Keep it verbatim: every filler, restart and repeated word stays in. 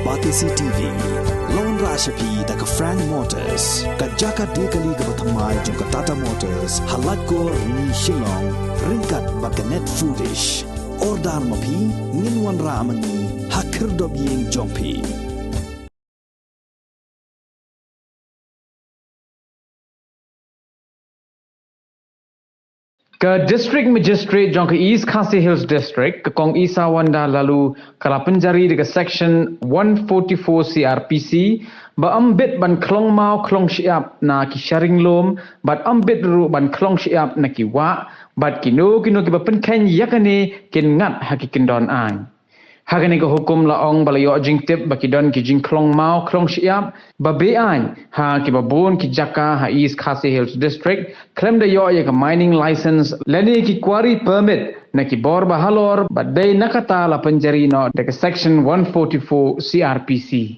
Batesi T V. Long ra sha phi da ka Frank Motors, ka jaka de kali kaba thymmai jong ka Tata Motors, ha Laitkor Rni Shillong, ryngkat bad ka Net Foodish. Order ma phi, ngin wanrah ma ngi ha khyrdop ïing jong phi. Ka District Magistrate jong ka East Khasi Hills District, ka Kong Isawanda Laloo, ka la pynjari da ka Section one forty-four C R P C, ba ym bit ban khlong maw khlong shyiap na ki sharing lum, bad ym bit ruh ban khlong shyiap na ki wah, bad kino kino kiba pynkheiñ ïa kane kin ngat ha ki kyndon aiñ. Ha kane ka hukum la ong ba la ïoh jingtip ba ki don ki jingkhlong maw khlong shyiap ba be-aiñ ha kiba bun ki jaka ha East Khasi Hills District, khlem da ïoh ïa ka mining license lane ki quarry permit na ki bor ba halor, bad dei na kata la pynjari noh da ka Section one forty-four C R P C.